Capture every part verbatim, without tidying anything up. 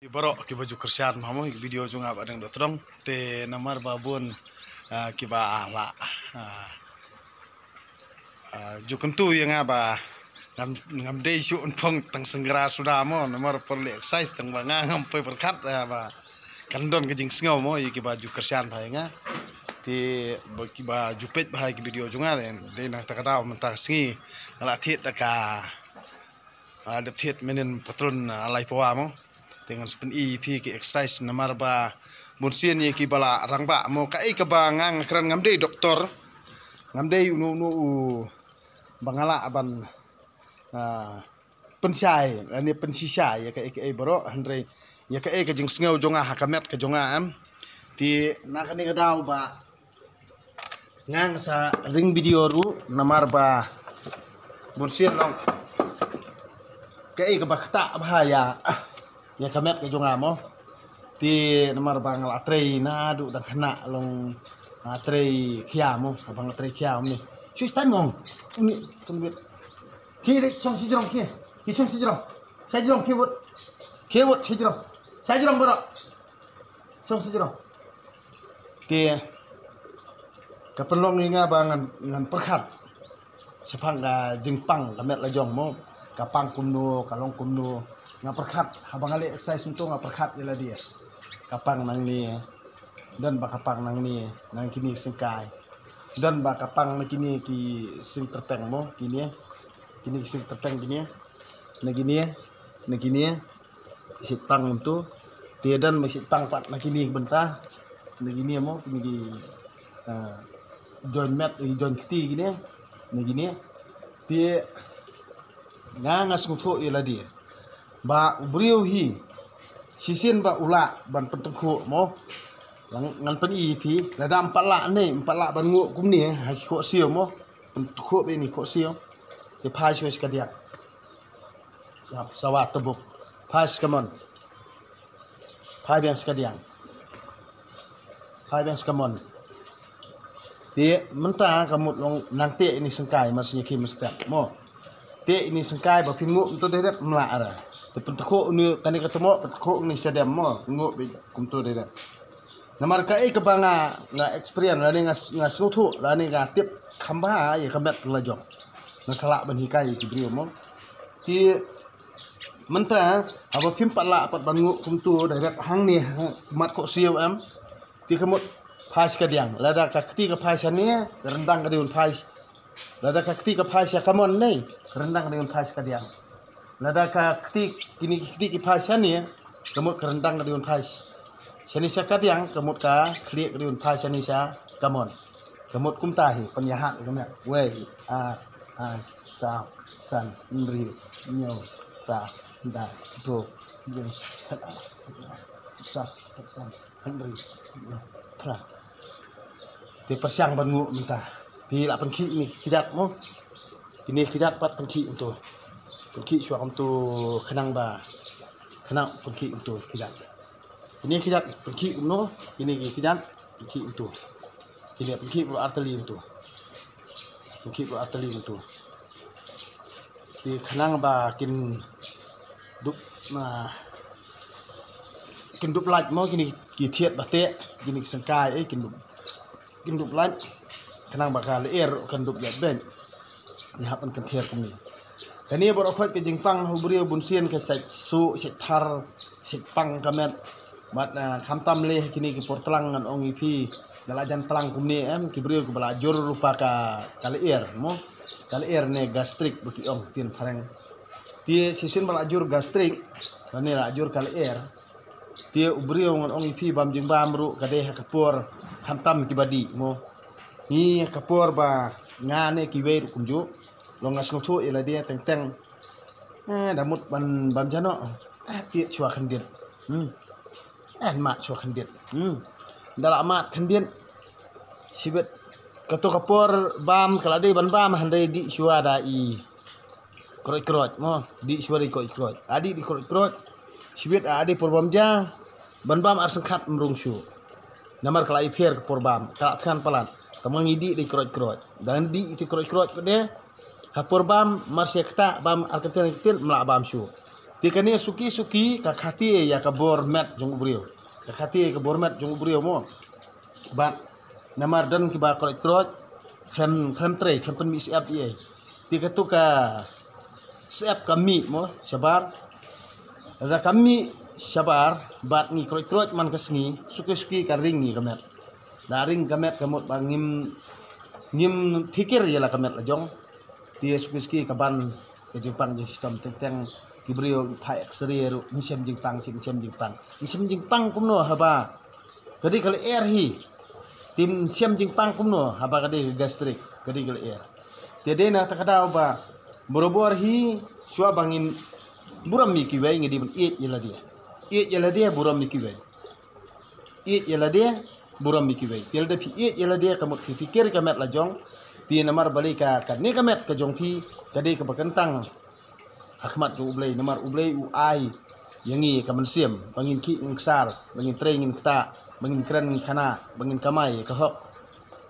Baroh kiba ju kyrshan bha mo ïa ki video jong nga ba dang doh tdong. Te namar ba bun, ah, kiba la, ah, ah, ju kyntu ïa nga ba ngam, ngam dei shuh ban phong tang sngewbha suda mo, namar por leh exercise tang ba nga ngam poi pyrkhat, ah, ba kan don ka jingsngew mo ïa kiba ju kyrshan bha ïa nga. Te ba kiba ju peit bha ïa ki video jong nga, dei na kata ka daw mynta ka sngi nga la thied da ka, ah, dep thied mynnin patrun, ah, lai pawa mo. Te ngan sa pyni ïa phi ki exercise namar ba bun sien ïa kiba la rangbah mo, kaei kaba nga nga kren, ngam dei doktor, ngam dei uno uno u ba nga lah ban, ah, pynshai lane pynshisha ïa kaei kaei baroh, hynrei ïa kaei ka jingsngew jong nga ha ka met ka jong nga, em. Te na kane ka daw ba nga nga sa ring video ruh namar ba bun sien long kaei kaba ktah bha ïa, ïa ka met ka jong nga mo. Te namar ba nga la trei naduh dang khynnah, long nga trei khia mo, ba nga trei khia mo ni. Shu stan ngong. Ni kan wit. Ki ri song si jrong ki. Ki song si jrong. Sa jrong ki wut. Ki wut si jrong. Sa jrong baroh. Song si jrong. Te ka pynlong ïa nga ba ngan, ngan pyrkhat shaphang ka jingpang ka met la jong mo. Ka pang kumno, ka long kumno. Nga pyrkhat, haba nga leh exercise kumto nga pyrkhat ïa lade. Ka pang nangne, don ba ka pang nangne, nang kine syngkai. Don ba ka pang na kine ki sing tyrpeng mo, kine. Kine ki sing tyrpeng kine. Na kine, na kine. Sitpang kumto. Te don ba sitpang pat na kine ki bynta. Na kine mo, kine ki, ah, join met, eh, join kti kine. Na kine. Te nga nga sngewthuh ïa lade ba u briew hi shisien ba u lah ban pyntyngkhuh mo. Ngan pyni ïa phi, lada ym pat lah ne, ym pat lah ban nguh kumne ha ki khohsiew mo. Pyntyngkhuh bad ine i khohsiew. Te phai shuwa sha ka diang. Sa, sawa tebuk. Phai sha ka mon. Phai biang sha ka diang. Phai biang sha ka mon. Te mynta ka mut long nang teh ine i syngkai, mar shu ïa ki mynstep mo. Teh ine i syngkai ba phin nguh kumto direct ym lah re. Te pyntyngkhuh une kane ka tmoh, pyntyngkhuh une sha dem mo. Nguh bad kumto direct. Namar kaei kaba nga, nga experience lane nga, nga sngewthuh lane nga tip kham bha ïa ka met la jong. Nga sa lah ban hikai ïa ki briew mo. Te mynta haba phim pat lah pat ban nguh kumto direct hangne ha mat khohsiew, em. Te ka mut phai sha ka diang. Lada ka kti ka phai shane, ka ryndang ka dei ban phai. Lada ka kti ka phai sha ka mon ne, ka ryndang ka dei ban phai sha ka diang. Lada ka kti, kine ki kti ki phai shane, ka mut ka ryndang ka dei ban phai shane sha ka diang, ka mut ka khlieh ka dei ban phai shane sha ka mon. Ka mut kumta hi, pynïahap ïa ka met. Wei, ar, ar, saw, san, hynriew, hynñiew, phra, khyndai, hynriew, phra, saw, san, hynriew, phra. Te pyrshang ban nguh mynta. Phi lah pynkhih ine ki kjat mo. Kine ki kjat pat pynkhih kumto. Pynkhih shuwa kumto khnang ba, khnang pynkhih kumto ki kjat. Kine ki kjat pynkhih kumno, kine ki kjat pynkhih kumto. Kine pynkhih baroh artylli kumto. Pynkhih baroh artylli kumto. Te khnang ba kin dup, ah, kin dup lait mo, kine ki thied ba teh, kine ki syngkai, eh, kin dup, kin dup lait. Khnang ba ka lyer kan dup ïaid beit. Ngi hap ban kynther kumne. Kane baroh khoit ka jingpang ha u briew bun sien ka shait suh, shait thar, shait pang ka met. Bad, ah, khamtam lei ha kine ki por tlang ngan ong ïa phi, da la jan tlang kumne, em, ki briew kiba la jur lypa ka, ka lyer mo. Ka lyer ne gastric ba ki ong ktien phareng. Te shisien ba la jur gastric lane la jur ka lyer, te u briew ngan ong ïa phi, bam jingbam ruh ka dei ha ka por khamtam kiba dih mo. Ngi ha ka por ba nga ne kiwei ruh kumjuh, long nga sngewthuh ïa lade teng teng. Eh, da mut ban bam jano. Eh, tied shuwa khyndiat. Hmm. Eh, mad shuwa khyndiat. Hmm. Da la mad khyndiat, shibit kato ka por bam ka la dei ban bam, hynrei dih shuwa da i kroit kroit mo, dih shuwa da i kroit kroit. A dih da i kroit kroit, shibit a dei por bam ja, ban bam ar syngkhat ym rung shuh. Namar ka la ïapher ka por bam, ka la thngan palat. Tangba ngi dih da i kroit kroit. Da ngi dih ïa i kroit kroit pat de, ha por bam mar sha ktah, bam ar kyntien kyntien, ym lah bam shuh. Te kane suki suki ka khati ïa ka bor met jong u briew. Ka khati ïa ka bor met jong u briew mo. Bad namar don kiba kroit kroit, khlem, khlem trei, khlem pynmih syep ïa. Te katu ka syep ka mih mo, shabar. Lada ka mih shabar, bad ngi kroit kroit man ka sngi, suki suki ka ring ngi ka met. Da ring ka met ka mut ba ngim, ngim phikir ïa la ka met la jong. Te suki suki ka ban ka jingpang jingshitom teng teng ki briew phai X-ray ruh, ngim shem jingpang, ngim shem jingpang. Ngim shem jingpang kumno haba ka dei ka lyer hi. Te ngim shem jingpang kumno haba ka dei ka gastric, ka dei ka lyer. Te dei na kata ka daw ba barabor hi shuwa ba ngin burom ïa kiwei ngi dei ban ïeit ïa lade. Ïeit ïa lade burom ïa kiwei. Ïeit ïa lade burom ïa kiwei. Te lada phi ïeit ïa lade ka mut phi phikir ka met la jong. Te namar balei ka, kane ka met ka jong phi ka dei kaba kyntang ha khmat jong U Blei, namar U Blei u ai ïa ngi ka mynsiem ba ngin khih ngin ksar, ba ngin trei ngin ktah, ba ngin kren ngin khana, ba ngin kamai ka hok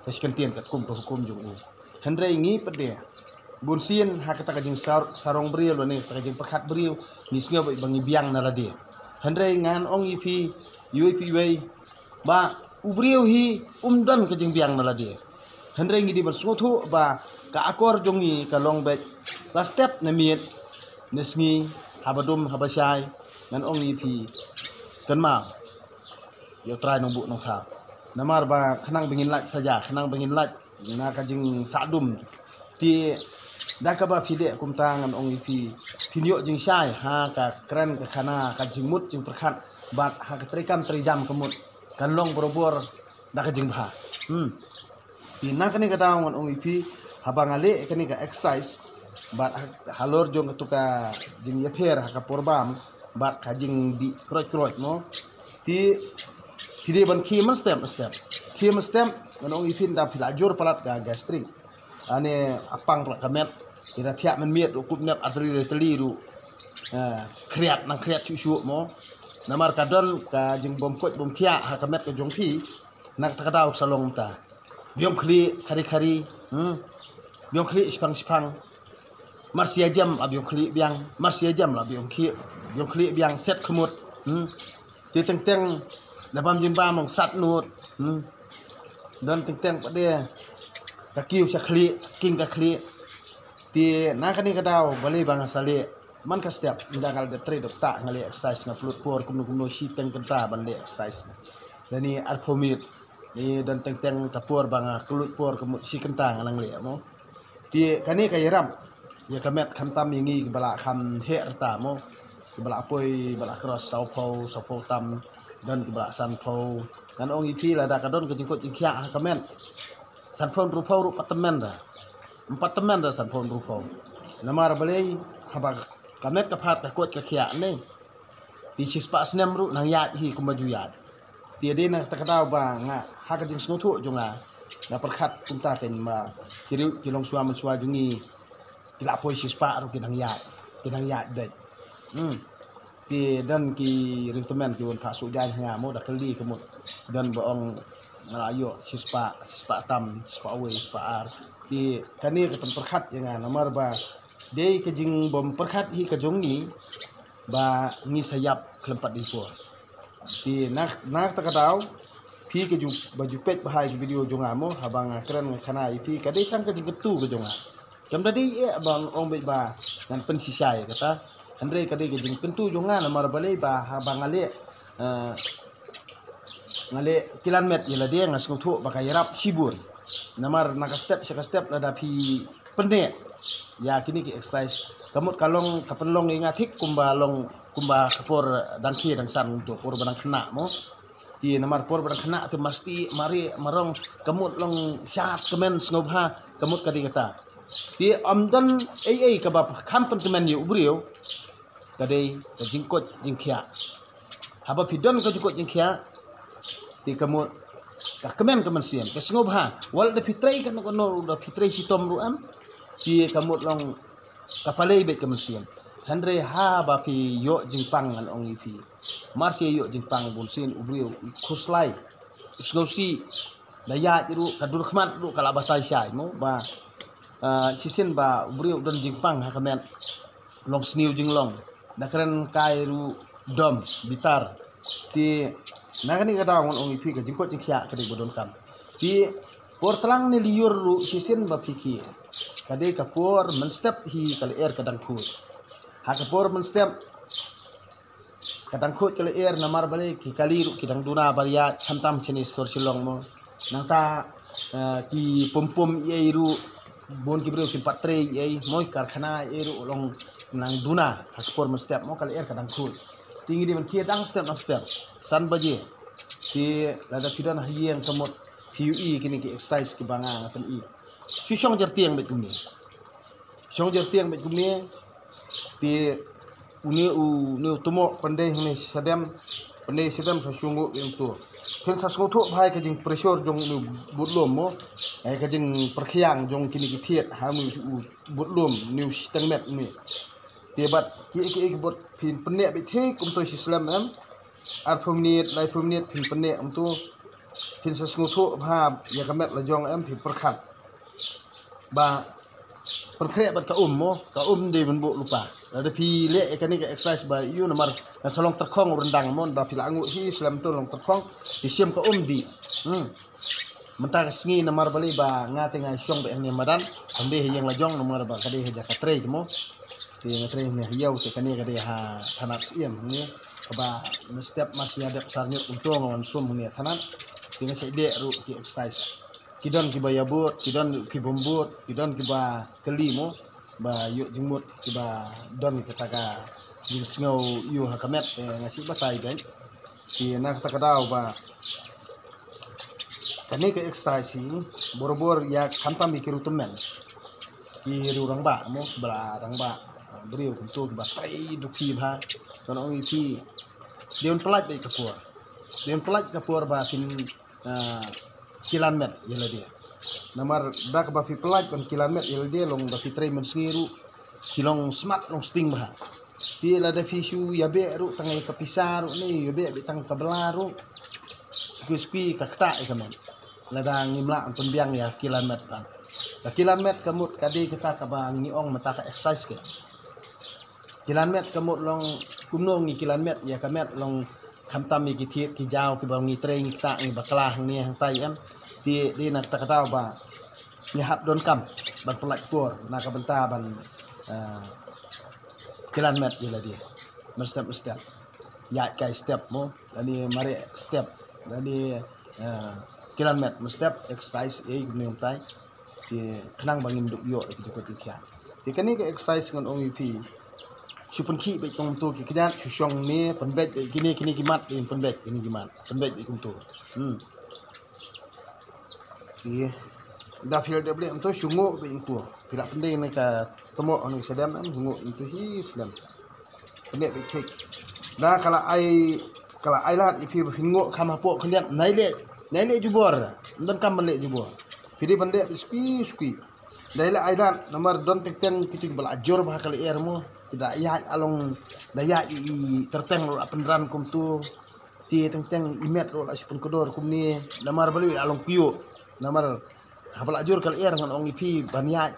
ka shi kyntien katkum ka hukum jong u. Hynrei ngi pat de bunsien ha kata ka jingsar-, sarong briew lane kata ka jingpyrkhat briew, ngi sngew ba ngi biang na lade. Hynrei ngan ong ïa phi, iwei pa iwei, ba u briew hi um don ka jingbiang na lade. Hynrei ngi dei ban sngewthuh ba ka akor jong ngi ka long beit la step na miet na sngi, haba dum haba shai. Ngan ong ïa phi, kynmaw ïa U Trai Nongbuh Nongthaw. Namar ba khnang ba ngin lait saja, khnang ba ngin lait na ka jingsahdum. Te da kaba phi leh kumta ngan ong ïa phi, phin ïoh jingshai ha ka kren ka khana, ka jingmut jingpyrkhat bad ha ka treikam treijam ka mut kan long barabor da ka jingbha. Hmm. Te na kane ka daw ngan ong ïa phi, haba nga leh kane ka exercise bad ha-, halor jong katu ka jingïapher ha ka por bam bad ka jingdih kroit kroit mo. Te phi dei ban khie man step man step. Khie man step, ngan ong ïa phi, nda phi la jur palat ka gastric, ane apang palat ka met. Te da thiah mynmiet ruh, kup nep artylli artylli ruh, eh, khriat nang khriat shuh shuh mo. Namar ka don ka jingbym koit bym khiah ha ka met ka jong phi. Na kata ka daw sa long mynta. Biang khlieh khari khari, hmm. Biang khlieh shipang shipang. Mar shi jem la biang khlieh biang, mar shi jem la biang khlieh, biang khlieh biang set khmut. Hmm. Te teng teng da bam jingbam long sat nud. Hmm. Don teng teng pat de ka kiew sha khlieh, king ka khlieh. Te na kane ka daw balei ba nga sa leh man ka step, ynda nga la dep trei dep ktah nga leh exercise, nga pynlut por kumno kumno shiteng kynta ban leh exercise. Lane arphew minit. Ni don teng teng ka por ba nga kylluid por ka mut shi kynta nga nang leh mo. Te kane ka ïarap ïa ka met khamtam ïa ngi kiba la kham heh rta mo. Kiba la poi ba la cross sawphew, sawphew tam, don kiba la sanphew. Ngan ong ïa phi, lada ka don ka jingkoit jingkhiah ha ka met, sanphew hynriewphew ruh pat tymmen da. Em pat tymmen da sanphew hynriewphew. Namar balei? Haba ka met ka phad ka koit ka khiah ne. Te shispah snem ruh nang ïaid hi kumba ju ïaid. Te dei na kata ka daw ba nga, ha ka jingsngewthuh jong nga, nga pyrkhat kumta kein ba ki riew ki longshuwa mynshuwa jong ngi ki la poi shispah ruh ki nang ïaid, ki nang ïaid beit. Hmm. Te don ki riew tymmen ki wan phah suh jaiñ ha nga mo, da kylli ka mut. Don ba ong nga la ïoh shispah, shispah tam, shispah wei, shispah ar. Te kane ka pynpyrkhat ïa nga namar ba dei ka jingbym pyrkhat hi ka jong ngi ba ngi sa ïap khlem pat dei por. Te na, na kata ka daw phi ka ju, ba ju peit bha ïa ki video jong nga mo, haba nga kren nga khana ïa phi ka dei tang ka jingkyntu ka jong nga. Kam da dei eh ba ong beit ba ngan pynshisha ïa kata. Hynrei ka dei ka jingkyntu jong nga namar balei ba haba nga leh, eh, nga leh kilan met ïa lade nga sngewthuh ba ka ïarap shibun. Namar na ka step sha ka step lada phi pynneh ïa kine ki exercise, ka mut ka long, ka pynlong ïa nga thik kumba long, kumba ka por dang khie dang san, to por ba dang khynnah mo. Te namar por ba dang khynnah te masti, mari, marong, ka mut long shad kmen sngewbha, ka mut ka dei kata. Te ym don ei ei kaba kham pyntymmen ïa u briew, ka dei ka jingkoit jingkhiah. Haba phi don ka jingkoit jingkhiah, te ka mut ka kmen ka mynsiem, ka sngewbha. Wat la da phi trei kano kano, da phi trei shitom ruh em, te ka mut long ka palei beit ka mynsiem. Hynrei haba phi ïoh jingpang ngan ong ïa phi, mar shi ïoh jingpang bunsien u briew u khuslai, u sngewsih, da ïaid ruh ka dur khmat ruh ka la batai shai mo ba, ah, shisien ba u briew u don jingpang ha ka met, long sniew jinglong. Na kren kai ruh dom bitar. Te na kane ka daw ngan ong ïa phi ka jingkoit jingkhiah ka dei ba donkam. Te por tlang ne lyiur ruh shisien ba phi khie. Ka dei ka por mynstep hi ka lyer ka dang khuid. Ha ka por mynstep ka dang khuid ka lyer namar balei ki kali ruh ki dang duna ba ïaid khamtam shane sor Shillong mo. Nangta eh, ki pum pum ei ei ruh bun ki briew kim pat trei ei ei mo, karkhana ei ei ruh long nang duna ha ka por mynstep mo, ka lyer ka dang khuid. Te ngi dei ban khie dang step dang step. San baje. Te lada phi don ha ïing ka mut phi ïohi kine ki exercise kiba nga nga pyni. Shu shong jer tieng beit kumne. Shong jer tieng beit kumne. Te une u, une u tmoh pyndei hangne shadem. Pyndei shadem sa shu nguh ïa uto. Phin sa sngewthuh bha ïa ka jingpressure jong une u bud lum mo. Ïa ka jingpyrkhiang jong kine ki thied ha une u bud lum, une u shiteng met une. Te bad kiei kiei ki bud phin pynneh beit thik kumto shi slem em. Arphew minit, laiphew minit phin pynneh kumto. Phin sa sngewthuh bha ïa ka met la jong em, phin pyrkhat. Ba pynkhreh bad ka um mo, ka um dei ban buh lypa. Lada phi leh ïa kane ka exercise ba ïoh namar ngan sa long tyrkhong u ryndang mo, ba phi la nguh hi slem to long tyrkhong, te shim ka um dih. Hmm. Mynta ka sngi namar balei ba nga te nga shong beit hangne madan, kam dei ha ïing la jong namar ba ka dei ha jaka trei te mo. Te nga trei hangne ha ïew te kane ka dei ha thanat siem hangne. Kaba mynstep mar shu ïa dep sar ñiut kumto nga wan sum hangne thanat. Te nga sa ïaleh ruh ki exercise. Ki don kiba ïa bud, ki don ki bym bud, ki don kiba kylli mo, ba ïoh jingmut kiba don kata ka jingsngew ïoh ha ka met, eh, nga shu batai beit. Te na kata ka daw ba kane ka exercise hi, borabor ïa khamtam ïa ki riew tymmen. Ki riew rangbah mo, kiba la rangbah, eh, briew kumto kiba trei duk ki bha. Ngan ong ïa phi, dei ban pyllait beit ka por. Dei ban pyllait ka por ba phin ah, kilan met ïa lade. Namar da kaba phi pyllait ban kilan met ïa lade long da phi trei mynsngi ruh ki long smat long sting bha. Te lada phi shu ïa beh ruh tang ïa ka pisa ruh ne ïa beh beh tang ka bla ruh. Suki suki ka ktah ïa ka met. Lada ngim lah ban pynbiang ïa kilan met bha. Ka kilan met ka mut ka dei kata kaba ngi ong mynta ka exercise ke. Kilan met ka mut long kumno ngi kilan met ïa ka met long khamtam ïa ki thied ki jaw kiba ngi trei ngi ktah ngi bakla hangne hangtai em. Te dei na kata ka daw ba ngi hap donkam ban pyllait por na ka bynta ban, ah, kilan met ïa lade. Mynstep mynstep. Ïaid kai step mo, lane mareh step, lane, ah, kilan met mynstep, exercise ei kumne hangtai. Te khnang ba ngin dup ïoh ïa ki jingkoit jingkhiah. Te kane ka exercise ngan ong ïa phi. Shu pynkhih beit kumto ki kjat, shu shong ne, pynbeit beit kine, kine ki mat, pynbeit kine ki mat. Pynbeit beit kumto. Hmm. Te da phi la dep leh kumto shu nguh beit kumto. Phi la pyndei ne ka tmoh ne ka shadem em, shu nguh kumto hi slem. Pyneh beit thik. Da ka la ai, ka la ai lad ïa phi ba phin nguh kham hapoh khyndiat. Nai leh, nai leh jubor. Ym donkam ban leh jubor. Phi dei ban leh beit suki suki. Da i la ai lad namar don teng teng kito kiba la jur bha ka lyer mo. Ki da ïaid along, da ïaid i tyrpeng ruh la pynran kumto. Te teng teng i met ruh la shu pynkdor kumne. Namar balei la long kyiuh. Namar haba la jur ka lyer ngan ong ïa phi ban ïaid.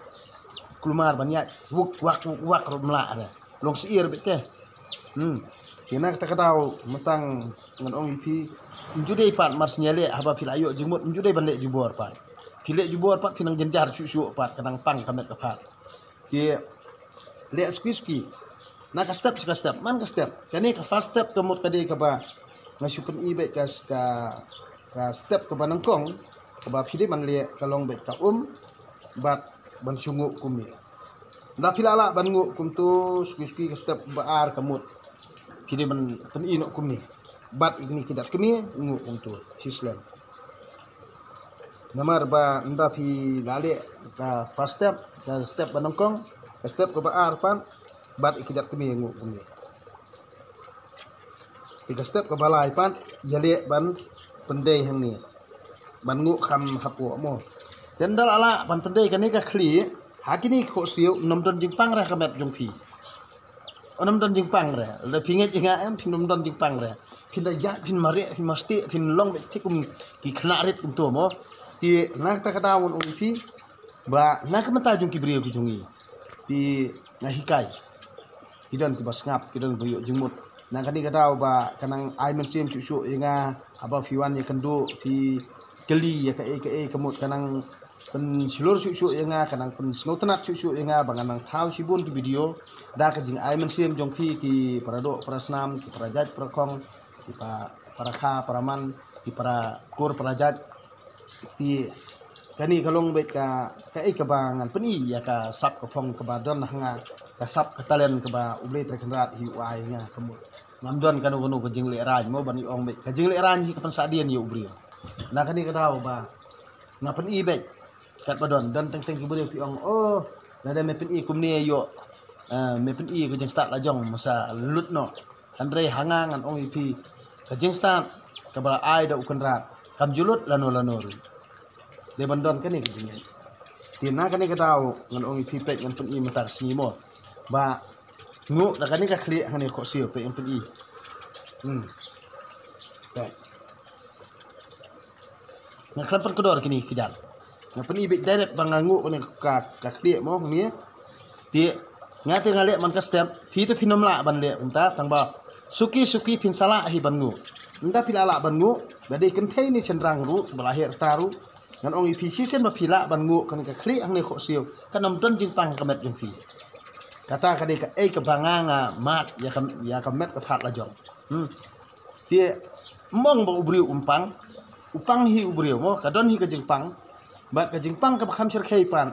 Kulmar ban ïaid wuk wak wuk wak ruh mlah re. Long syier beit te. Hmm. Te na kata ka daw mynta ngan ong ïa phi. Ym ju dei pat mar shu ïaleh haba phi la ïoh jingmut ym ju dei ban leh jubor pat. Phi leh jubor pat phi nang jynjar shuh shuh pat ka nang pang ka met ka phad. Te leh suki suki. Na ka step sha ka step, man ka step. Kane ka first step ka mut ka dei kaba nga shu pyni beit ka, ka, ka step kaba nyngkong kaba phi dei ban leh ka long beit ka um bad ban shu nguh kumne. Da phi la lah ban nguh kumto suki suki ka step ba ar ka mut phi dei ban pyni noh kumne. Bad ïa kine ki jait kmie nguh kumto shi slem. Namar ba ynda phi la leh ka first step, ka step ba nyngkong, ka step kaba ar pat bad ïa ki jait kmie nguh kumne. Ïa ka step kaba lai pat ïaleh ban pyndei hangne. Ban nguh kham hapoh mo. Te ynda la lah ban pyndei kane ka khlieh ha kine ki khohsiew, ym don jingpang re ha ka met jong phi. Ym don jingpang re. Lada phi ngeit ïa nga em, phin ym don jingpang re. Phin da ïaid, phin mareh, phin mastieh, phin long beit thik kum ki khynnah rit kumto mo. Te na kata ka daw ngan ong ïa phi ba na ka bynta jong ki briew ki jong ngi. Te nga hikai. ki don kiba sngap, ki don ba ïoh jingmut. Na kane ka daw ba ka nang ai mynsiem shuh shuh ïa nga, haba phi wan ïakynduh, phi kylli ïa kaei kaei ka mut, ka nang pynshlur shuh shuh ïa nga, ka nang pynsngewtynnat shuh shuh ïa nga ba ngan nang thaw shibun ki video da ka jingai mynsiem jong phi, ki para doh para snam, ki para jait para khong, ki pa-, para kha para man, ki para kur para jait. Te kane ka long beit ka, kaei kaba ngan pyni ïa ka sap ka phong kaba don ha nga, ka sap ka talent kaba U Blei Trai Kynrad hi u ai nga. Ka mut ngam don kano kano ka jinglehrain mo ban ïa ong beit, ka jinglehrain hi ka pynsahdien ïa u briew. Na kane ka daw ba nga pyni beit katba don, don teng teng ki briew ki ong, oh, lada me pyni kumne ïoh, eh, me pyni ka jingstad la jong, masa lut noh. Hynrei ha nga ngan ong ïa phi, ka jingstad kaba la ai da u Kynrad kam ju lut lano lano ruh. Dei ban don kane ka jingngeit. Te na kane ka daw ngan ong ïa phi, peit, ngan pyni mynta ka sngi mo ba nguh da kane ka khlieh hangne khohsiew, peit, ngan pyni. Hmm. Peit. Nga khlem pynkordor kine ki kjat. Nga pyni beit direct ba nga nguh kane ka, ka khlieh mo hangne. Te nga te nga leh man ka step, phi te phin ym lah ban leh kumta, tang ba suki suki phin sa lah hi ban nguh. Ynda phi lah lah ban nguh, ba dei kynthei ne shynrang ruh, ba la heh rta ruh, ngan ong ïa phi, shisien ba phi lah ban nguh kane ka khlieh hangne khohsiew, kan ym don jingpang ha ka met jong phi. Kata ka dei kaei kaba nga nga mad ïa ka, ïa ka met ka phad la jong. Hmm. Te ym ong ba u briew um pang, u pang hi u briew mo, ka don hi ka jingpang. Bad ka jingpang kaba kham shyrkhei pat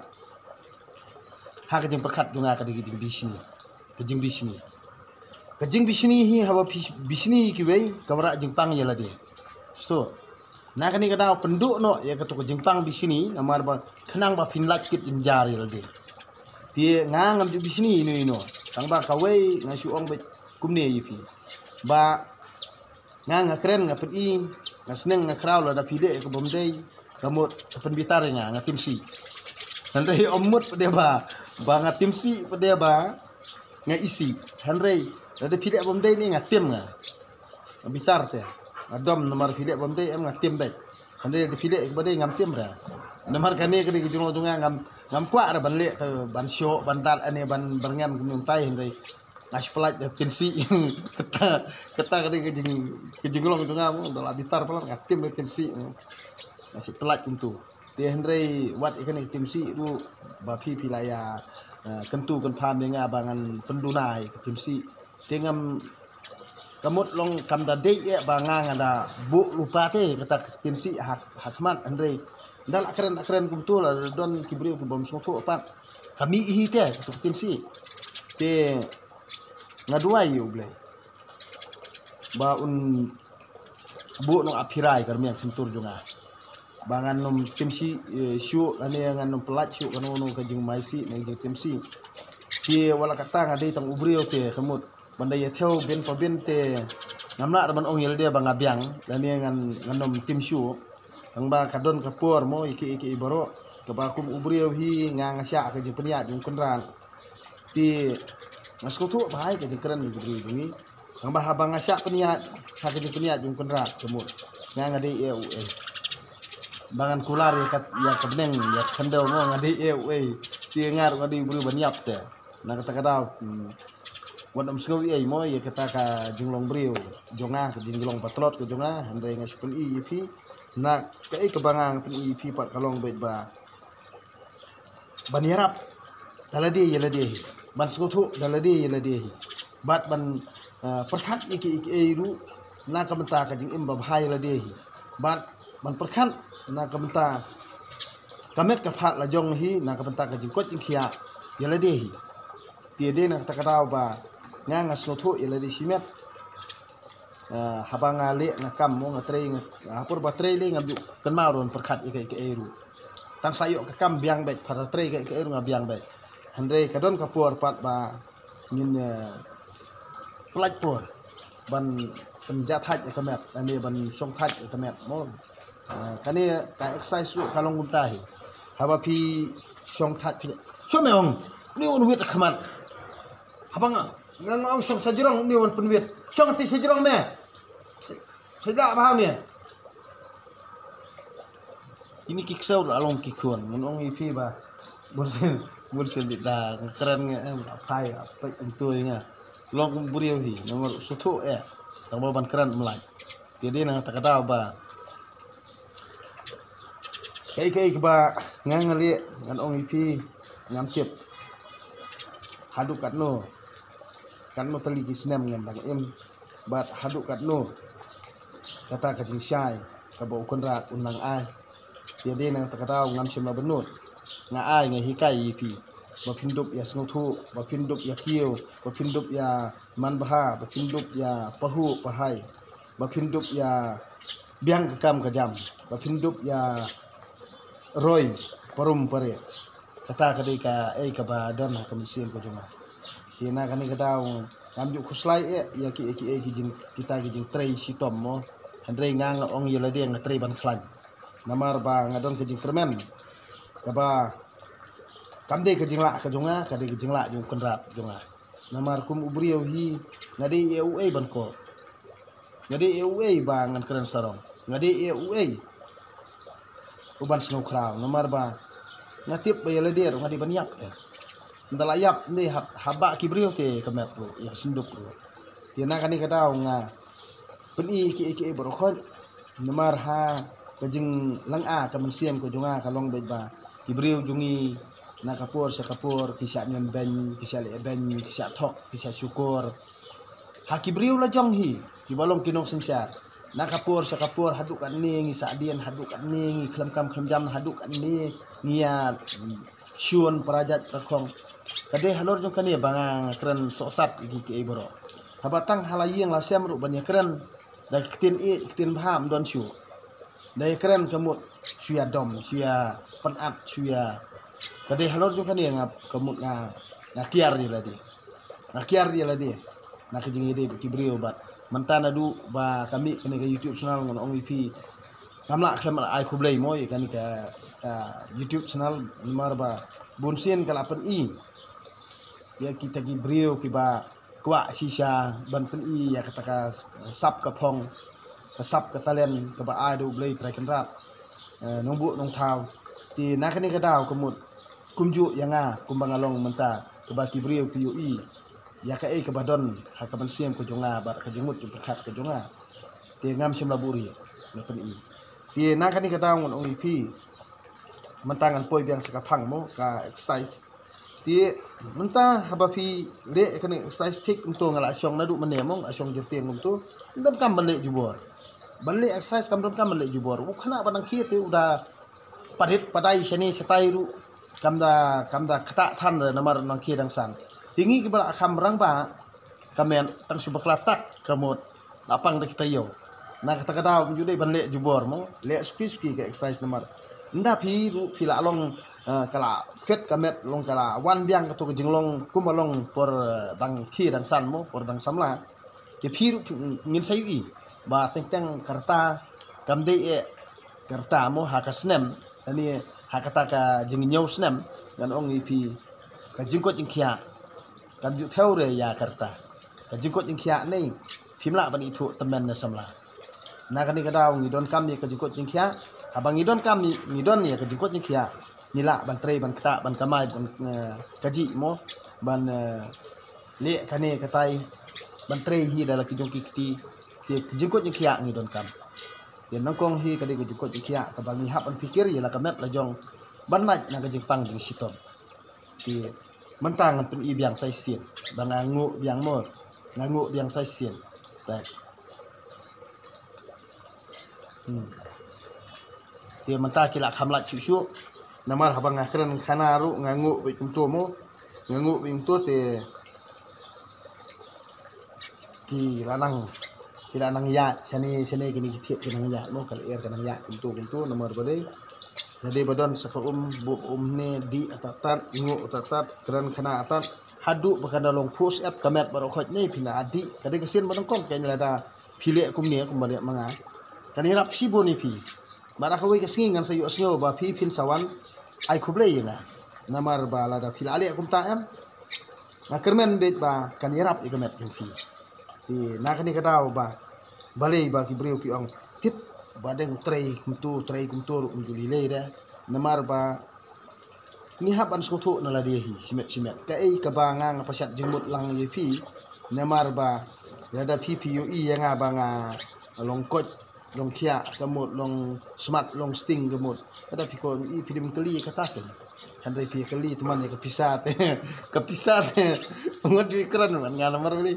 ha ka jingpyrkhat jong nga ka dei ka jingbishni. Ka jingbishni. Ka jingbishni hi, haba phi bishni ïa kiwei, ka wanrah jingpang ïa lade. Sdang. Na kane ka daw pynduh noh ïa kato ka jingpang bishni, namar ba khnang ba phin lait kit jynjar ïa lade. Te nga ngam ju bishni ino ino. Tang ba kawei nga shu ong beit kumne ïa phi. Ba nga nga kren, nga pyni, nga sneng, nga khraw, lada phi leh kaba ym dei, ka mut ka pynbitar ïa nga, nga tim sih. Hynrei ym mut pat de ba, ba nga tim sih pat de ba nga isih. Hynrei lada phi leh bym dei ne nga tim, nga, nga bitar te. Nga dom, namar phi leh bym dei em, nga tim beit. Hynrei lada phi leh kaba dei ngam tim re. Namar kane ka dei ka jinglong jong nga, ngam, ngam kwah re ban leh ka, ban shoh, ban dal ane, ban, ban ngam kumne kumtai, hynrei nga shu pyllait da tim sih. Kata, kata ka dei ka jing, ka jinglong jong nga mo, da la bitar palat nga tim da tim sih mo. Nga shu pyllait kumtu. Te hynrei wat ïa kane ka tim sih ruh ba phi, phi la ïa, eh, kyntu kynpham ïa nga ba ngan pynduna ïa ka tim sih. Te ngam, ka mut long kam da dei eh ba nga nga da buh lypa te kata ka tim sih ha, ha khmat, hynrei da la kren, la kren kumtu, la don ki briew ki bym sngewthuh pat. Ka mih hi te kata ka tim sih. Te nga duwai ïa U Blei ba un buh nong aphirai ka rmiang ka shyntur jong nga, ba ngan ym tim sih, eh, shuh, lane ngan ym pyllait shuh kano kano ka jingmai sih ne jingtim sih. Te wat la katta nga dei tang u briew te, ka mut ban da ïa thew bin pa bin te ngam lah re ban ong ïa lade ba nga biang, lane ngan, ngan ym tim shuh. Tang ba ka don ka por mo, ïa ki, ïa ki baroh, kaba kum u briew hi nga, nga shah ka jingpynïaid jong u Kynrad. Te nga sngewthuh bha ïa ka jingkren jong u briew jong ngi. Tang ba haba nga shah pynïaid ha ka jingpynïaid jong u Kynrad, ka mut nga, nga dei eh u eh, ba ngan kular ïa ka, ïa ka bneng, ïa ka khyndew mo, nga dei eh u eh. Te nga ruh nga dei u briew ban ïap te. Na kata ka daw, hmm, wat ym sngew ei ei mo ïa kata ka jinglong briew jong nga, ka jinglong patlot ka jong nga, hynrei nga shu pyni ïa phi. Na kaei kaba nga pyni ïa phi pat ka long beit ba ban ïarap da lade ïa lade hi, ban sngewthuh da lade ïa lade hi, bad ban, eh, pyrkhat ïa ki, ïa kiei ruh na ka bynta ka jingim babha ïa lade hi, bad ban pyrkhat na ka bynta ka met ka phad la jong hi, na ka bynta ka jingkoit jingkhiah ïa lade hi. Te dei na kata ka daw ba nga, nga sngewthuh ïa lade shimet. Ah, haba nga leh nga kam mo, nga trei, nga, ha por ba trei lei ngam ju kynmaw ruh ban pyrkhat ïa kaei kaei ruh. Tang sa ïoh ka kam biang beit, pat trei kaei kaei ruh nga biang beit. Hynrei ka don ka por pat ba ngin, eh, pyllait por ban pynjah thait ïa ka met, lane ban shong thait ïa ka met mo. Ah, kane ka exercise ruh ka long kumta hi. Haba phi shong thait phi, shong me ong, ni un wit khmat. Haba nga, nga, nga ong shong sa jrong, ni un pynwit. Shong ti sa jrong me. Sa, sa da ba ni. Kine ki ksew ruh long ki khun, ngan ong ïa phi ba bun sien, bun sien da nga kren nga, eh, la phai, la peit kumtu ïa nga. Long kum u briew hi, namar u sngewthuh eh tang ba ban kren mlai. Te dei na kata ka daw ba kaei kaei kaba nga nga leh ngan ong ïa phi ngam tip haduh katno, katno tylli ki snem ngam dang im, bad haduh katno kata ka jingshai kaba u Kynrad un nang ai. Te dei na kata ka daw ngam shym la bynnud. Nga ai, nga hikai ïa phi ba phin dup ïa sngewthuh, ba phin dup ïa kiew, ba phin dup ïa manbha, ba phin dup ïa pahuh pahai, ba phin dup ïa biang ka kam ka jam, ba phin dup ïa roi parum pare. Kata ka dei kaei kaba don ha ka mynsiem ka jong nga. Te na kane ka daw ngam ju khuslai eh ïa kiei kiei ki jing, kita ki jingtrei shitom mo. Hynrei nga nga ong ïa lade nga trei ban khlaiñ. Namar ba nga don ka jingkyrmen kaba kam dei ka jinglah ka jong nga, ka dei ka jinglah jong u Kynrad jong nga. Namar kum u briew hi nga dei eh uei ban koh. Nga dei eh uei ba ngan kren sarong. Nga dei eh uei u ban sngewkhraw. Namar ba nga tip ba ïa lade ruh nga dei ban ïap te. Ynda la ïap ynda hap, haba ki briew te ka met ruh ïa ka synduk ruh. Te na kane ka daw nga pyni kiei kiei baroh khoit. Namar ha ka jinglanga ka mynsiem ka jong nga ka long beit ba ki briew jong ngi na ka por sha ka por ki shah niam beiñ, ki shah leh beiñ, ki shah thok, ki shah shukor. Ha ki briew la jong hi kiba long ki nongsynshar, na ka por sha ka por haduh katne ngi sahdien, haduh katne ngi khlem kam khlem jam, haduh katne ngi ïa shun para jait para khong. Ka dei halor jong kane ba nga kren sohsat ïa kiei kiei baroh. Haba tang ha la ïing la sem ruh ban ïa kren da ki ktien ïeit ktien bha ym don shuh. Da ïa kren ka mut shu ïa dom, shu ïa pynat, shu ïa, ka dei halor jong kane nga, ka mut nga, nga kiar ïa lade. Nga kiar ïa lade na ka jingïadei bad ki briew bad mynta naduh ba ka mih kane ka YouTube channel ngan ong ïa phi ngam lah khlem ai khublei mo ïa kane ka, ka YouTube channel, namar ba bun sien ka la pyni ïa kita ki briew kiba kwah shisha ban pyni ïa kata ka sap ka phong, ka sap ka talent kaba ai da U Blei Trai Kynrad, eh, Nongbuh Nongthaw. Te na kane ka daw ka mut kumjuh ïa nga kumba nga long mynta, kaba ki briew ki ïohi ïa kaei kaba don ha ka mynsiem ka jong nga bad ka jingmut jingpyrkhat ka jong nga. Te ngam shym la buhrieh nga pyni. Te na kane ka daw ngan ong ïa phi mynta ngan poi biang sha ka phang mo, ka exercise. Te mynta haba phi leh kane exercise thik kumto, nga la shong naduh mynne mo, nga shong jyrteng kumto. Ym donkam ban leh jubor. Ban leh exercise kam donkam ban leh jubor. U khynnah ba nang khie te u da padit padai shane shatai ruh kam da, kam da ktah than re namar nang khie dang san. Te ngi kiba la kham rangbah ka met tang shu bakla tak ka mut la pang da ki taïew. Na kata ka daw ym ju dei ban leh jubor mo, leh suki suki ka exercise namar ynda phi ruh phi la long, eh, ka la fit ka met, long ka la wan biang kato ka jinglong kumba long por, eh, dang khie dang san mo, por dang samla. Te phi ruh ngin sa ïohi ba teng teng ka rta kam dei eh ka rta mo ha ka snem, ani ha kata ka jinghynñiew snem ngan ong ïa phi ka jingkoit jingkhiah kam ju thew re ïa ka rta. Ka jingkoit jingkhiah ne phim lah ban ithuh tymmen ne samla. Na kane ka daw ngi donkam ïa ka jingkoit jingkhiah. Haba ngi donkam, ngi don ïa ka jingkoit jingkhiah, ngi lah ban trei ban ktah ban kamai ban, eh, kajih mo, ban, eh, leh kane katai, ban trei hi da la ki jong ki kti. Te ka jingkoit jingkhiah ngi donkam. Te nyngkong hi ka dei ka jingkoit jingkhiah kaba ngi hap ban pyrkhat ïa la ka met la jong ban lait na ka jingpang jingshitom. Te mynta ngan pyni biang sa shisien ba nga nguh biang mo, nga nguh biang sa shisien. Te, hmm. Te mynta ki la kham lait shuh shuh. Namar haba nga kren khana ruh nga nguh beit kumto mo. Nga nguh beit kumto te ki la nang, ki la nang ïaid shane shane, kine ki thied ki nang ïaid mo, ka lyer ka nang ïaid kumto kumto namar ba dei. Lada ba don sa ka um, buh um ne, dih atat tat, nguh atat tat, kren khana atat. Haduh ba kan da long pus ep ka met baroh khoit ne phi na dih. Ka dei ka sien ba nyngkong kein lada phi leh kumne kumba leh ma nga. Kan ïarap shibun ïa phi. Bad ha kawei ka sngi ngan sa ïohsngew ba phi phin sa wan ai khublei ïa nga. Namar ba lada phi la leh kumta em, nga kyrmen beit ba kan ïarap ïa ka met jong phi. Te na kane ka daw ba balei ba ki briew ki ong tip ba dang trei kumto, trei kumto ruh ym ju lei lei de. Namar ba Ngi hap ban sngewthuh na lade hi shimet shimet. Kaei kaba nga nga pashat jingmut lang ïa phi. Namar ba lada phi phi ïohi ïa nga ba nga long koit, long khiah ka mut, long smat, long sting ka mut. Lada phi ïohi phi dim kylli kata kan. Hynrei phi kylli tymmen ïa ka pisa te. Ka pisa te. Ngat ju ïakren man nga namar ba ni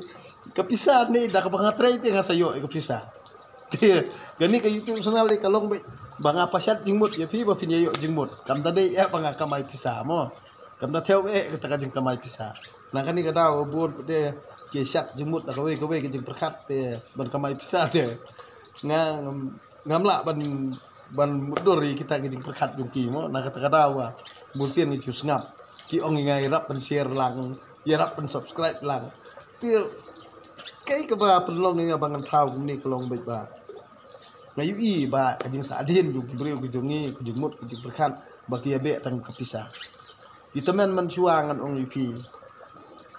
ka pisa ni da kaba nga trei te nga sa ïoh ïa ka pisa. Te kane ka YouTube channel dei ka long beit ba nga pashat jingmut ïa phi ba phin ïa ïoh jingmut. Kam da dei eh ba nga kamai pisa mo. Kam da thew eh kata ka jingkamai pisa. Na kane ka daw bun pat de ki shat jingmut da kawei kawei ka jingpyrkhat te ban kamai pisa te. Nga ngam, ngam lah ban, ban mutdur ïa kita ka jingpyrkhat jong ki mo. Na kata ka daw ba bun sien ngi ju sngap. Ki ong ïa nga ïarap ban share lang, ïarap ban subscribe lang. Te kaei kaba pynlong ïa nga ba ngan thaw kumne ka long beit ba nga ïohi ba ka jingsahdien jong ki briew ki jong ngi, ka jingmut, ka jingpyrkhat ba ki ïa beh tang ka pisa. Ki tymmen mynshuwa ngan ong ïa phi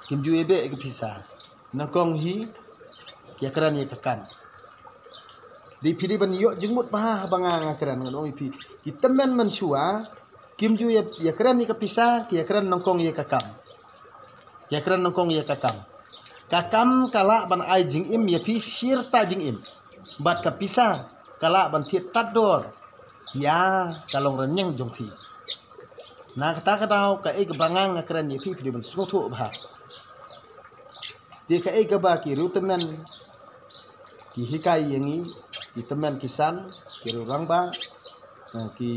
kim ju ïa beh ka pisa. Nyngkong hi ki ïa kren ïa ka kam. Dei phi dei ban ïoh jingmut bha haba nga nga kren ngan ong ïa phi. Ki tymmen mynshuwa kim ju ïa, ïa kren ïa ka pisa, ki ïa kren nyngkong ïa ka kam. Ki ïa kren nyngkong ïa ka kam. Ka kam ka lah ban ai jingim ïa phi shirta jingim. Bad ka pisa ka lah ban thied tad dor ïa ka long rynïeng jong phi. Na kata ka daw kaei kaba nga nga kren ïa phi phi dei ban sngewthuh bha. Te kaei kaba ki riewtymmen ki hikai ïa ngi, ki tymmen ki san, ki riewrangbah, eh, ki,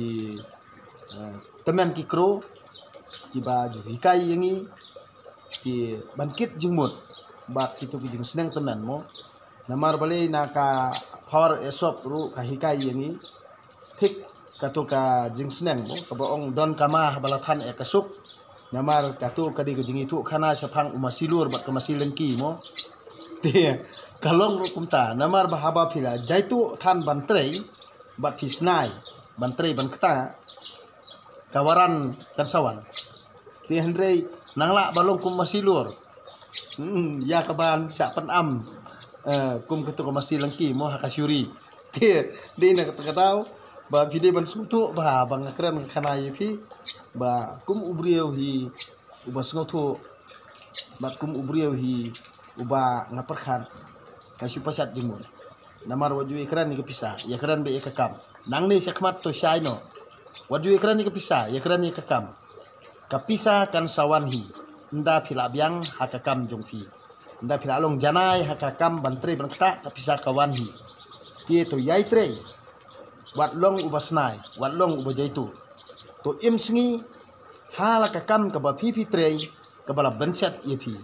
eh, tymmen ki kro kiba ju hikai ïa ngi ki ban kit jingmut bad kito ki jingsneng tymmen mo. Namar balei na ka Power Airsoft ruh ka hikai ïa ngi thik kato ka jingsneng mo, kaba ong don kama haba la than eh ka suk. Namar kato ka dei ka jingïathuh khana shaphang u masi lur bad ka masi lyngki mo. Te ka long ruh kumta, namar ba haba phi la jaituh than ban trei bad phi snai ban trei ban kta, ka waran kan sa wan. Te hynrei nang lah ba long kum masi lur. Hmm, ïa ka ban sa pynam, eh, kum kato ka masi lyngki mo ha ka shuri. Te dei na kata ka daw ba phi dei ban sngewthuh ba, ba nga kren khana ïa phi ba kum u briew hi uba sngewthuh bad kum u briew hi uba nga pyrkhat, ka shu pashat jingmut. Namar wat ju ïa kren ïa ka pisa, ïa kren beit ïa ka kam. Nangne shakhmat to shai noh. Wat ju ïa kren ïa ka pisa, ïa kren ïa ka kam. Ka pisa kan sa wan hi ynda phi la biang ha ka kam jong phi. Ynda phi la long janai ha ka kam ban trei ban kta, ka pisa ka wan hi. Te to ïai trei. Wat long uba snai, wat long uba jaituh. To im sngi ha la ka kam kaba phi phi trei, kaba la bynshet ïa phi.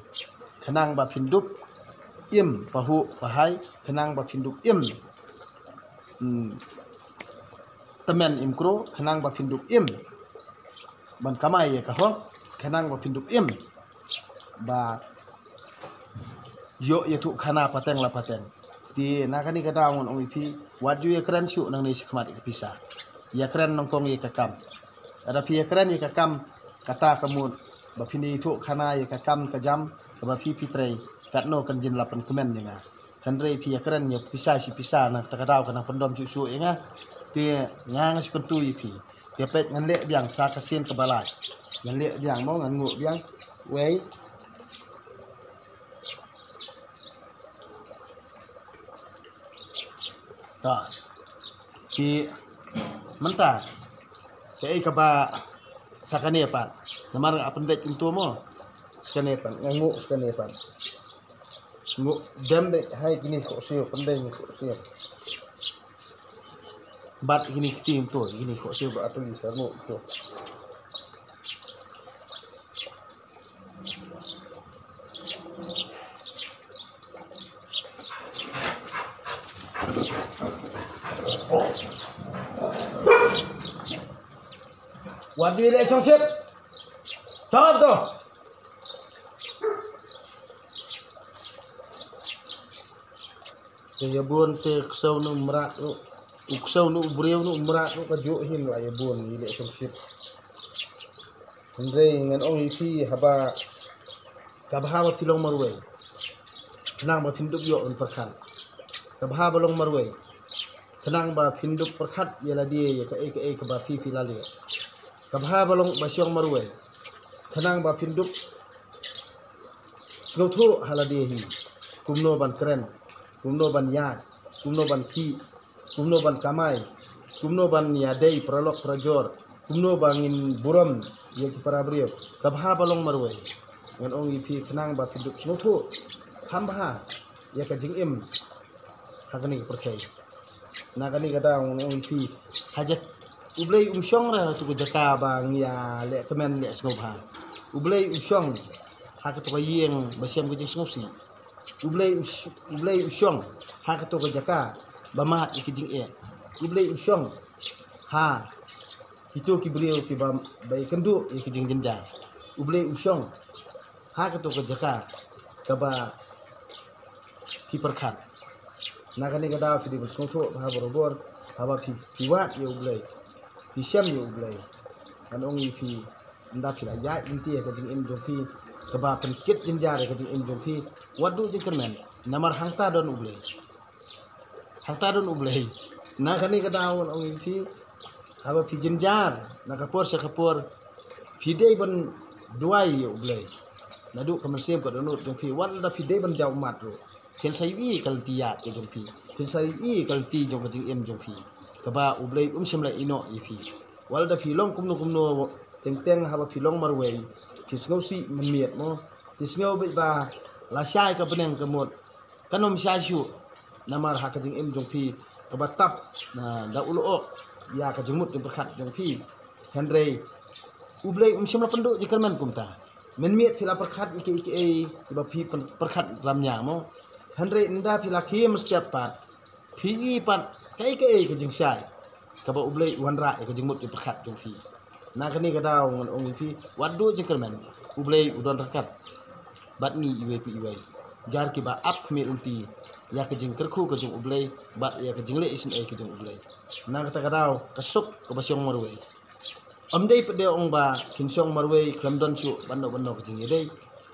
Khnang ba phin dup im pahuh pahai, khnang ba phin dup im, hmm, tymmen im kro, khnang ba phin dup im ban kamai ïa ka hok, khnang ba phin dup im ba ïoh ïathuh khana pateng la pateng. Te na kane ka daw ngan ong ïa phi, wat ju ïa kren shuh nangne shakhmat ïa ka pisa. Ïa kren nyngkong ïa ka kam. Lada phi ïa kren ïa ka kam, kata ka mut ba phin ïathuh khana ïa ka kam ka jam kaba phi phi trei, katno kan jin la pynkmen ïa nga. Hynrei phi ïa kren ïa pisa shi pisa, na kata ka daw ka nang pyndom shuh shuh ïa nga. Te nga nga shu kyntu ïa phi. Te peit ngan leh biang sa ka sien kaba lai. Ngan leh biang mo, ngan nguh biang. Wei. Ta. Ki mynta. Kaei kaba sa kane pat. Namar nga pynbeit kumto mo. Sa kane pat, nga nguh sa kane pat. Nguh dem de hai kine khohsiew, pyndeng khohsiew. Bad kine ki tim to, kine khohsiew ba atuli sa nguh to. Wat ju leh shongshit. Tap to. Te ïa bun te ksew nu mrad nu. U ksew nu u briew nu mrad nu ka juh hin la ïa bun ïa leh shongshit. Hynrei ngan ong ïa phi haba, kaba haba phi long marwei, khnang ba phin dup ïoh ban pyrkhat. Kaba haba long marwei, khnang ba phin dup pyrkhat ïa lade ïa kaei kaei kaba phi phi la leh. Ka bha ba long ba shong marwei, khnang ba phin dup sngewthuh ha lade hi kumno ban kren, kumno ban ïaid, kumno ban khih, kumno ban kamai, kumno ban ïadei paralok parajor, kumno ba ngin burom ïa ki para briew. Ka bha ba long marwei, ngan ong ïa phi, khnang ba phin dup sngewthuh kham bha ïa ka jingim ha kane ka pyrthei. Na kane ka daw ngan ong ïa phi, ha jaka U Blei um shong re ha tu ka jaka ba ngi ïa leh kmen leh sngewbha. U Blei um shong ha ka tu ka ïing ba shem ka jingsngewsih. U Blei u sh-, U Blei u shong ha ka tu ka jaka ba mad ïa ka jingeh. U Blei u shong ha kito ki briew kiba, ba ïakynduh ïa ka jingjynjar. U Blei u shong ha ka tu ka jaka kaba phi pyrkhat. Na kane ka daw phi dei ban sngewthuh bha barabor, haba phi, phi wad ïa U Blei, phi shem ïa U Blei. Ngan ong ïa phi, ynda phi la ïaid lynti ïa ka jingim jong phi, kaba pynkit jynjar ïa ka jingim jong phi, wat duh jingkyrmen, namar hangta don U Blei. Hangta don U Blei. Na kane ka daw ngan ong ïa phi, haba phi jynjar na ka por sha ka por, phi dei ban duwai ïa U Blei. Naduh ka mynsiem ka dohnud jong phi, wat lada phi dei ban jaw ummat ruh, phin sa ïohi ka lynti ïaid ka jong phi, phin sa ïohi ka lynti jong ka jingim jong phi, kaba U Blei um shym la ïehnoh ïa phi. Wat lada phi long kumno kumno, teng teng haba phi long marwei, phi sngewsih mynmiet mo, phi sngew beit ba lashai ka bneng ka mut kan ym shai shuh. Namar ha ka jingim jong phi kaba tap, na, da u lyoh ïa ka jingmut jingpyrkhat jong phi. Hynrei U Blei um shym la pynduh jingkyrmen kumta. Mynmiet phi la pyrkhat ïa kiei kiei kiba phi pyn-, pyrkhat ramnia mo. Hynrei ynda phi la khie mynstep pat, phi i pat kaei kaei ka jingshai kaba U Blei u wanrah ïa ka jingmut jingpyrkhat jong phi. Na kane ka daw ngan ong ïa phi, wat duh jingkyrmen, U Blei u don ryngkat bad ngi iwei pa iwei. Jar kiba ap khmih lynti ïa ka jingkyrkhu ka jong U Blei bad ïa ka jingleh isynei ka jong U Blei. Na kata ka daw, ka suk kaba shong marwei, ym dei pat de ong ba phin shong marwei khlem don shuh ban noh ban noh ka jingïadei.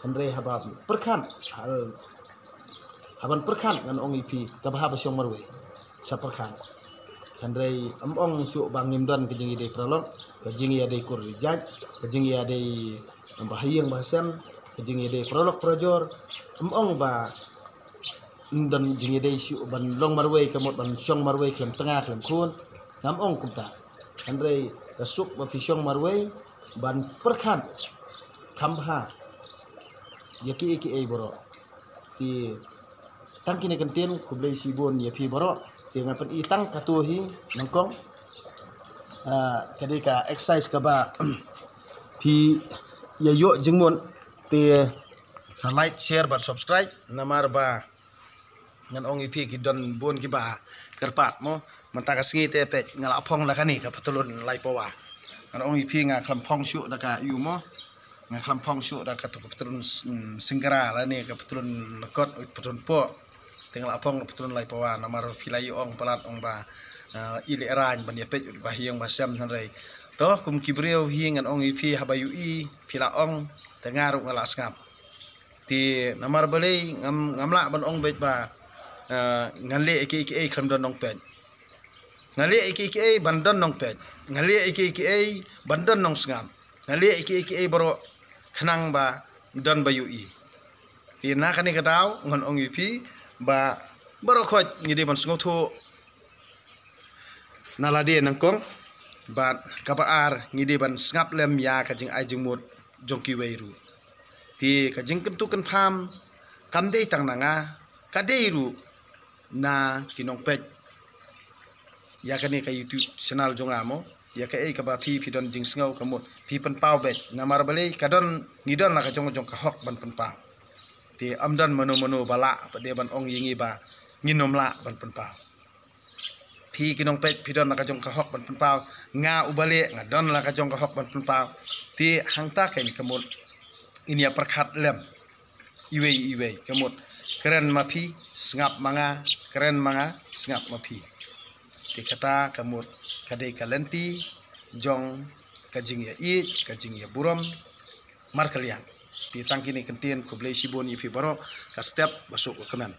Hynrei haba pyrkhat, ha, haban pyrkhat ngan ong ïa phi, ka bha ba shong marwei, sa pyrkhat. Hynrei ym ong shuh ba ngim don ka jingïadei paralok, ka jingïadei kur jait, ka jingïadei ba ha ïing ba ha sem, ka jingïadei paralok parajor. Ym ong ba ym don jingïadei shuh ban long marwei ka mut ban shong marwei khlem tnga khlem khun. Ngam ong kumta. Hynrei ka suk ba phi shong marwei ban pyrkhat kham bha ïa kiei kiei baroh. Te tang kine ki kyntien, khublei shibun ïa phi baroh. Te nga pyni tang katto hi nyngkong. Ah, ka dei ka exercise kaba phi ïa ïoh jingmut. Te sa like, share bad subscribe, namar ba ngan ong ïa phi ki don bun kiba kyrpad mo. Mynta ka sngi te peit nga la phong da kane ka patlun lai pawa. Ngan ong ïa phi, nga khlem phong shuh da ka ïu mo. Nga khlem phong shuh da kato ka patlun s-, mm, singkra lane ka patlun lyngkot, patlun poh. Te nga la phong da patlun lai pawa, namar phi la ïoh ong palat ong ba, eh, i lehraiñ ban ïa peit ba ha ïing ba ha sem, hynrei to kum ki briew hi ngan ong ïa phi, haba ïohi phi la ong, te nga ruh nga la sngap. Te namar balei ngam, ngam lah ban ong beit ba, eh, ngan leh ïa kiei kiei khlem don nongpeit. Ngan leh ïa kiei kiei ban don nongpeit. Ngan leh ïa kiei kiei ban don nongsngap. Ngan leh ïa kiei kiei baroh khnang ba don ba ïohi. Te na kane ka daw ngan ong ïa phi ba baroh khoit ngi dei ban sngewthuh na lade nyngkong, bad kaba ar ngi dei ban sngap lem ïa ka jingai jingmut jong kiwei ruh. Te ka jingkyntu kynpham kam dei tang na nga, ka dei ruh na ki nongpeit ïa kane ka YouTube channel jong nga mo. Ïa kaei kaba phi, phi don jingsngew ka mut phi pynpaw beit, namar balei ka don, ngi don la ka jong, jong ka hok ban pynpaw. Te ym don mano mano ba lah pat de ban ong ïa ngi ba ngin ym lah ban pynpaw. Phi ki nongpeit phi don la ka jong ka hok ban pynpaw, nga uba leh nga don la ka jong ka hok ban pynpaw. Te hangta keiñ ka mut ngin ïa pyrkhat lem iwei iwei ka mut, kren ma phi, sngap ma nga, kren ma nga, sngap ma phi. Te kata ka mut ka dei ka lynti jong ka jingïaieit, ka jingïaburom markylliang. Te tang kine ki kyntien, khublei shibun ïa phi baroh, ka step ba suk ka kmen.